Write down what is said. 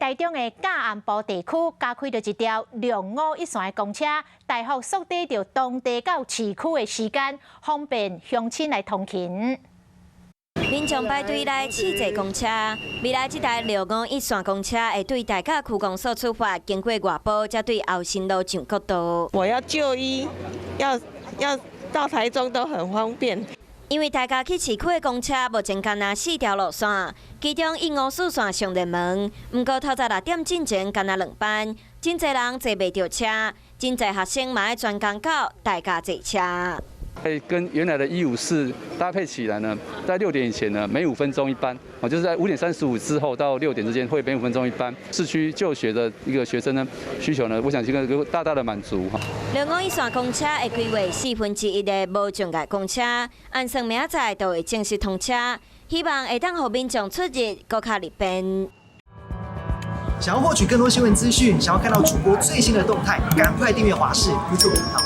台中的甲鞍部地區加開著一條651線的公車，大幅縮短著當地到市區的時間，方便鄉親來通勤。民眾排隊來試坐公車，未來這台六五一線公車會對大甲區公所出發，經過外埔，才對後新路上國道。我要就醫，要到台中都很方便。因為大甲去市區的公車目前干焦四條路線，其中154線上熱門，毋過透早6點進前干焦兩班，真濟人坐袂著車，真濟學生嘛愛專工到大甲坐車。跟原來的154搭配起來呢，在六點以前呢，每五分鐘一班，哦，就是在5點35之後到六點之間會每五分鐘一班。市區就學的一個學生呢，需求呢，我想這個大大的滿足哈。651線公車會規劃1/4的無障礙公車，按算明仔載就會正式通車，希望會當予民眾出入閣較利便。想要獲取更多新聞資訊，想要看到主播最新的動態，趕快訂閱華視 YouTube 頻道。